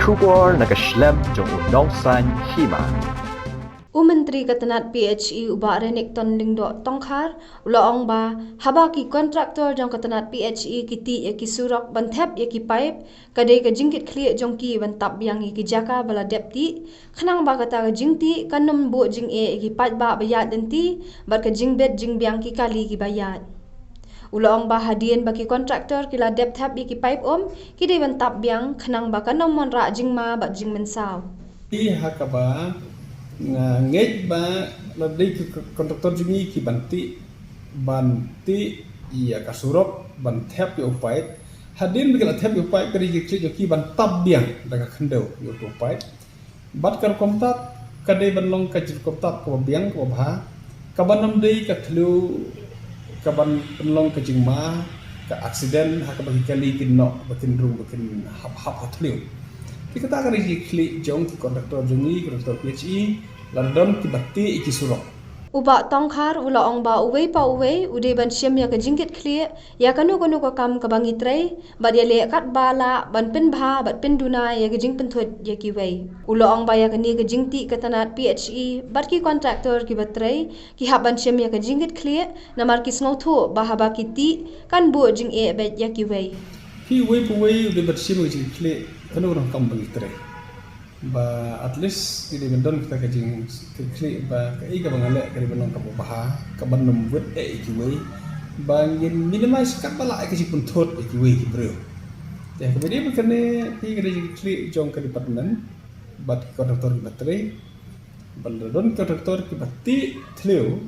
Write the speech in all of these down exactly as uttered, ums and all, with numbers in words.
Khubor na ka shlem jong u nongsan hima. U Myntri ka tnat P H E u Bah Renikton Lyngdoh Tongkhar u la ong ba haba ki kontraktor jong ka tnat P H E ki tih ïa ki surok ban thep ïa ki paip, ka dei ka jingkitkhlieh jong ki ban tap biang ïa ki jaka ba la dep tih, khnang ba kata ka jingtih kan ym buh jingeh ïa ki paidbah ba ïaid lynti bad ka jingbit jingbiang ki kali kiba ïaid. U la ong ba hadien ba ki kontraktor ki la dep thep ïa ki paip um, ki dei ban tap biang khnang ba kan ym wanrah jingma bad jingmynsaw. Ki ha kaba nga ngeit ba la dei ki kontraktor jong ngi ki ban tih, ban tih ïa ka surok, ban thep ïa u paip. Hadien ba ki la thep ïa u paip, ka dei ka jingkitkhlieh jong ki ban tap biang da ka khyndew ïa u paip. Bad ka rukom tap ka dei ban long ka jingrukom tap kaba biang, kaba bha, kaban ym dei ka thliew, kaban pynlong ka jingma, ka aksiden ha kaba ki kali kin noh ba kin rung ba kin hap hap ha thliew. Te kata ka dei ka jingkitkhlieh jong ki kontraktor jong ngi, kontraktor P H E, lada don kiba tih ïa ki surok. U Bah Tongkhar u la ong ba uwei pa uwei u dei ban shim ïa ka jingkitkhlieh ïa kano kano ka kam kaba ngi trei bad ïaleh katba lah ban pynbha bad pynduna ïa ka jingpynthut ïa kiwei. U la ong ba ïa kane ka jingtih ka tnat P H E bad ki kontraktor kiba trei ki hap ban shim ïa ka jingkitkhlieh namar ki sngewthuh ba haba ki tih kan buh jingeh beit ïa kiwei. Ki uwei pa uwei u dei ban shim ïa ka jingkitkhlieh kano kano ka kam ba ngi trei. Ba at least ki dei ban don kata ka jingkitkhlieh ba kaei kaba nga leh ka dei ban long kaba bha, kaban ym wit eh ïa kiwei, ba ngin minimize katba lah ïa ka jingpynthut ïa kiwei ki briew. Te kaba dei ba kane ka dei ka jingkitkhlieh jong ka department bad ki kontraktor kiba trei. Ba lada don kontraktor kiba tih thliew,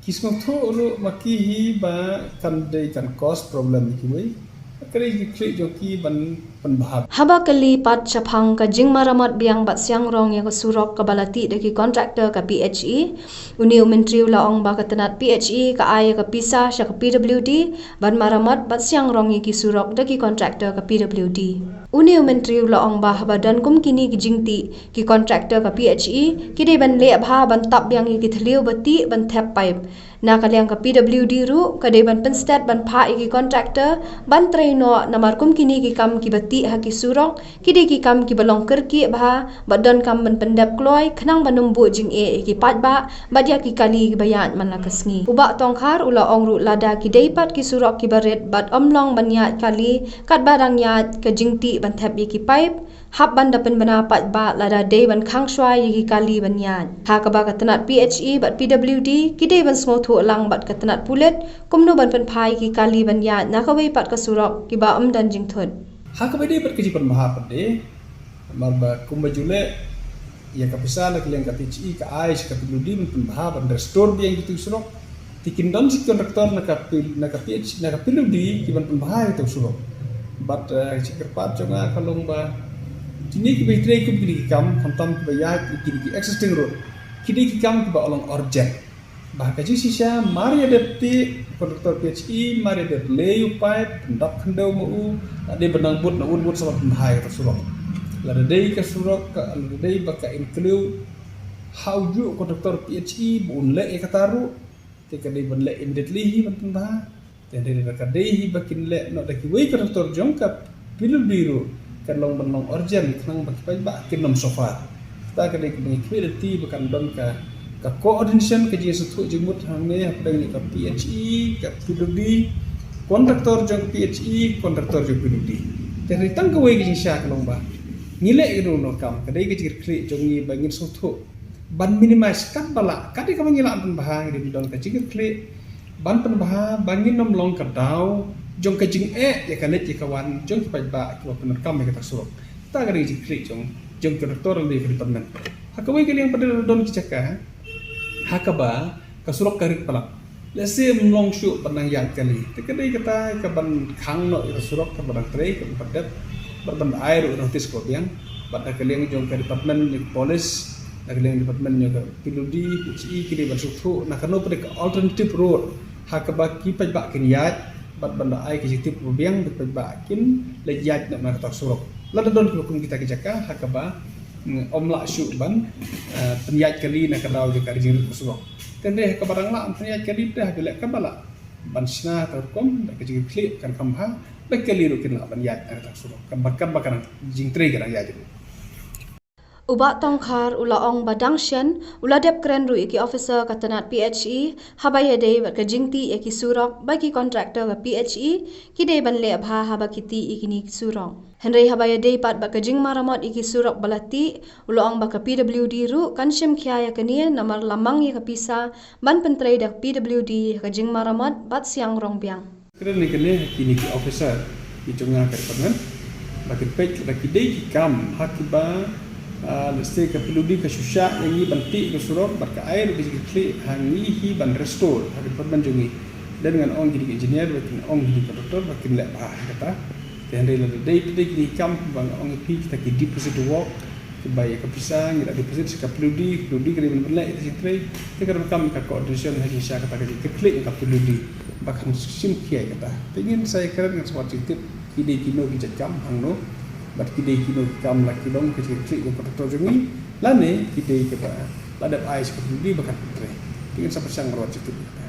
ki sngewthuh ruh ma ki hi ba kan dei kan cause problem ïa kiwei. Ka dei ka jingkitkhlieh jong ki ban pynbha. Haba kylli pat shaphang ka jingmaramot biang bad siang rong ïa ka surok kaba la tih da ki kontraktor ka P H E, une u Myntri u la ong ba ka tnat P H E ka ai ïa ka pisa sha ka P W D ban maramot bad siang rong ïa ki surok da ki kontraktor ka P W D. Une u Myntri u la ong ba haba don kum kine ki jingtih, ki kontraktor ka P H E ki dei ban leh bha ban tap biang ïa ki thliew ba tih ban thep paip. Na ka liang ka P W D ruh ka dei ban pynstet ban phah ïa ki kontraktor ban trei noh namar kum kine ki kam kiba tih ha ki surok ki dei ki kam kiba long kyrkieh bha bad donkam ban pyndep kloi khnang ban ym buh jingeh ïa ki paidbah bad ïa ki kali kiba ïaid man la ka sngi. U Bah Tongkhar u la ong ruh lada ki dei pat ki surok kiba rit bad ym long ban ïaid kali katba dang ïaid ka jingtih ban thep ïa ki paip, hap ban da pynbna paidbah lada dei ban khang shuwa ïa ki kali ban ïaid. Ha kaba ka tnat P H E bad P W D ki dei ban sngewthuh lang bad ka tnat pulit kumno ban pynphai ïa ki kali ban ïaid na kawei pat ka surok kiba ym don jingthut. Ha kaba dei bad ka jingpynbha pat de, namar ba kumba ju leh ïa ka pisa na ka liang ka P H E ka ai sha ka P W D ban pynbha ban restore biang kito ki surok. Te kin don shi kontraktor na ka P-, na ka P H, na ka P W D ki ban pynbha ïa kito ki surok. Bad, eh, shi kyrpad jong nga ka long ba kine kiba trei kum kine ki kam, khamtam kiba ïaid kine ki existing road, ki dei ki kam kiba long urgent. Ba ka jingshisha mar ïa dep tih kontraktor P H E, mar ïa dep leh ïa u paip, pyndap khyndew ma u, la dei ban nang bud na un bud sa ban pynbha ïa kata ka surok. Lada dei ka surok ka, lada dei ba ka include ha u juh kontraktor P H E ba un leh ïa kata ruh, te ka dei ban leh immediately hi ban pynbha. Te hynrei lada ka dei hi ba kin leh noh da kiwei ki kontraktor jong ka P W D ruh, kan long ban long urgent khnang ba ki paidbah kin ym suffer. Kata ka dei kaba ngi khmih lynti ba kan don ka, ka coordination, ka jingsngewthuh jingmut hangne hapdeng ka P H E, ka P W D, kontraktor jong ka P H E, kontraktor jong ka P W D. Te hynrei tang kawei ka jingshisha ka long ba ngi leh kano kano ka kam, ka dei ka jingkitkhlieh jong ngi ba ngin sngewthuh ban minimize katba lah, ka dei kaba ngi lah ban pynbha, ngi dei ban don ka jingkitkhlieh ban pynbha ba ngin ym long ka daw jong ka jingeh ïa ka leit ïa ka wan jong ki paidbah kiba pyndonkam ïa kata ka surok. Kata ka dei ka jingkitkhlieh jong, jong ki kontraktor lane ka department. Ha kawei ka liang pat de don ki jaka ha kaba ka surok ka rit palat. Lehse ym long shuh ban nang ïaid kali. Te ka dei kata ka ban khang noh ïa ka surok kaba dang trei, kaba dep, bad ban ai ruh notice kaba biang. Bad na ka liang jong ka department jong ka police, na ka liang department jong ka P W D, P H E, ki dei ban sngewthuh na kano pat ka alternative road ha kaba ki paidbah kin ïaid, bad ban da ai ka jingtip kaba biang ba ki paidbah kin leit ïaid noh na kata ka surok. Lada don kiba kum kita ki jaka ha kaba, mm, ym lah shuh ban, eh, pynïaid kali na ka daw jong ka jingrit ka surok. Te hynrei ha kaba dang lah ban pynïaid kali te ha ka leh kaba lah ban shna kata ka rukom da ka jingkitkhlieh kan kham bha, Lei kali ruh kin lah ban ïaid na kata ka surok. Kam ba kam ba ka nang jingtrei ka nang ïaid ruh. U Bah Tongkhar u la ong ba dang shen u la dep kren ruh ïa ki officer ka tnat P H E haba ïadei bad ka jingtih ïa ki surok ba ki contractor ka P H E ki dei ban leh bha haba ki tih ïa kine ki surok. Hynrei haba ïadei pat bad ka jingmaramot ïa ki surok ba la tih, u la ong ba ka P W D ruh kan shim khia ïa kane namar la mang ïa ka pisa ban pyntrei da ka P W D ïa ka jingmaramot bad siang rong biang. Kren ïa kane ha kine ki officer ki jong nga ka department ba kin peit lada ki dei ki kam ha kiba, ah, let's say ka P W D ka shu shah ïa ngi ban tih ka surok bad ka ai ruh ka jingkitkhlieh ha ngi hi ban restore ha ka department jong ngi. Then ngan ong kine ki engineer ba kin ong kine ki contractor ba kin leh bha ha kata. Te hynrei lada dei, dei kine ki kam ba nga ong ïa phi kita ki deposit work kiba ïa ka pisa ngi la deposit sha ka P W D, P W D ka dei ban pynleh ïa ka jingtrei. Te ka donkam ka coordination ha ki sha kata ka jingkitkhlieh ka P W D ba kan shim khia ïa kata. Te ngin sa ïakren, ngan sa wad jingtip ki dei kino ki jait kam hangno bad ki dei kino ki kam la ki long ka jingkitkhlieh ka contractor jong ngi lane ki dei kiba la dep ai sha ka P W D ba kan pyntrei. Te ngin sa pyrshang ban wad jingtip.